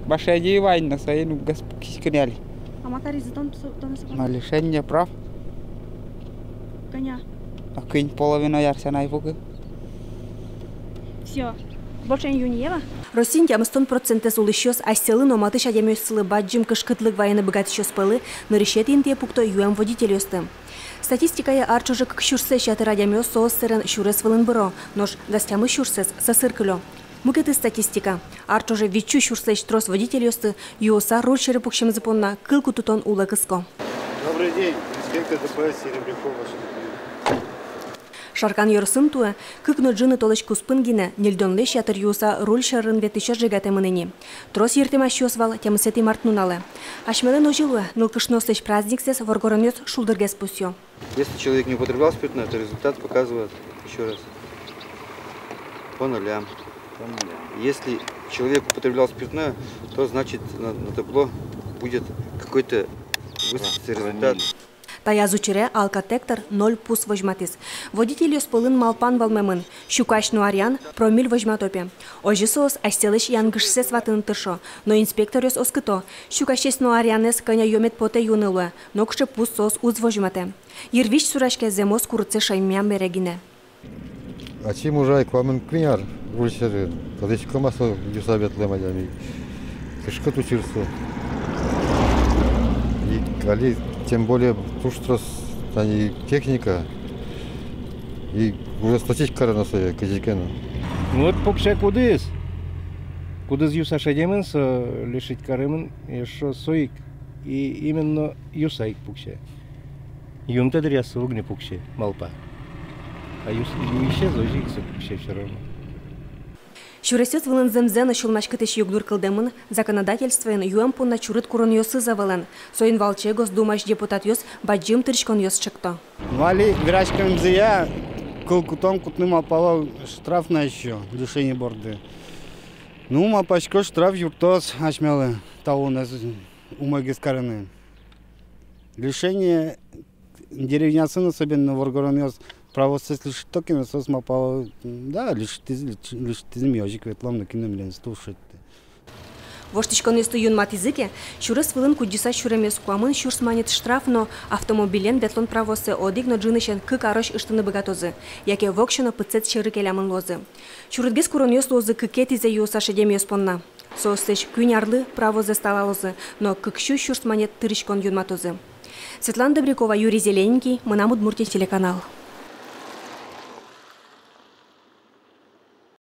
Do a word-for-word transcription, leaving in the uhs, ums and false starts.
Башлэди вань но, соин уг ӧз пукиськы ни али. А ма каризы тон со-, тон со? На лишение прав. Кӧня? А куинь половиной ар сяна ӧй пукы. Всё. Больше не юни, ева? Россиын тямыстон процентэз улӥсьёс асьсэлы но матысь адямиослы бадӟым кышкытлык вайыны быгатӥсьёс пӧлы нырысетӥ интые пукто юэм водительёсты. Статистикая ар ӵоже кык сюрслэсь ятыр адямиос соос сэрен сюрес вылын быро, нош дас тямыс сюрсэз сӧсыр кылё. Мукетыз статистика. Ар ӵоже витьсю сюрслэсь трос водительёсты юыса руль сьӧры пуксемзы понна кыл кутытон улэ кыско. Добрый день, инспектор Д П С Серебрякова. Шаркан ёросын туэ кык но ӝыны толэзь куспын гинэ ньыльдонлэсь ятыр юыса руль сьӧрын ветлӥсьёс жегатэмын ини. Трос йыртэмасьёс вал тямысэтӥ март нуналэ. Асьмелэн озьы луэ, нылкышноослэсь праздниксэс воргоронъёс шулдыргес пусъё. Если человек не употреблял спиртное, то результат показывает ещё раз по нулям. По нулям. Если человек употреблял спиртное, то значит на, на табло будет какой-то высветиться результат. Промилле. Таяз учыре алкотектор ноль пус возьматӥз. Водительёс пӧлын малпан вӧлмемын: сюкась но аръян промилль возьмато пе. Озьы соос асьсэлэсь янгышсэс ватыны тыршо, но инспекторъёс оскыто: сюкасесь но аръянэз кӧня ё мед потэ, юыны луэ, нокыӵе пус соос уз возьматэ. Йырвизь сураське зэмос курытсэ шӧмъям бере гинэ. Ачим ужай куамын куинь ар руль сьӧрын. Тодӥськом-а, со юыса ветлэм адями кышкыт учыр со. И али тем более туж трос тани техника. И ужесточить кароно сое кызьы ке но. Ну вот пуксе кудӥз, кудӥз юыса шедемын, со лишить каремын, эшшо со ик. И именно юыса ик пуксе. Юнтэ дыръя со уг ни пуксе, малпа. А юыс-, юисез озьы ик со пуксе всё равно. Сюресъёс вылын зэмзэ но сюлмаськытӥсь югдур кылдэмын, законодательствоын юэм понна чурыт куронъёсыз ӧвӧлэн. Соин валче Госдумаысь депутатъёс бадӟым тыриськонъёс чекто. Ну, али вераськемзыя, кыл кутон кутыны малпало штраф на ещё, лишение борды. Ну, малпасько, штраф юрттоз асьмелы та улонэз умойгес карыны. Лишение деревняосын, особенно воргоронъёс, правоосыз лишить ке но, соос малпало: да, лишитӥз, лиши-, лишитӥз, ми озьы ик ветлом, но кин но милемыз туж шедьтэ. Воштӥськонъёсты юнматӥзы ке, сюрес вылын кудӟыса сюремъёс куамын сюрс манет штраф но автомобилен ветлон правоосэ одӥг но ӝынысен кык арозь ыштыны быгатозы, яке воксё но пытсэт сьӧры келямын луозы. Чурытгес куронъёс луозы кыкетӥзэ юыса шедемъёс понна. Соослэсь куинь арлы правозэс талалозы но кык сю сюрс манет тыриськон юнматозы. Светлана Добрякова, Юрий Зелененький, «Мынам Удмуртие» телеканал.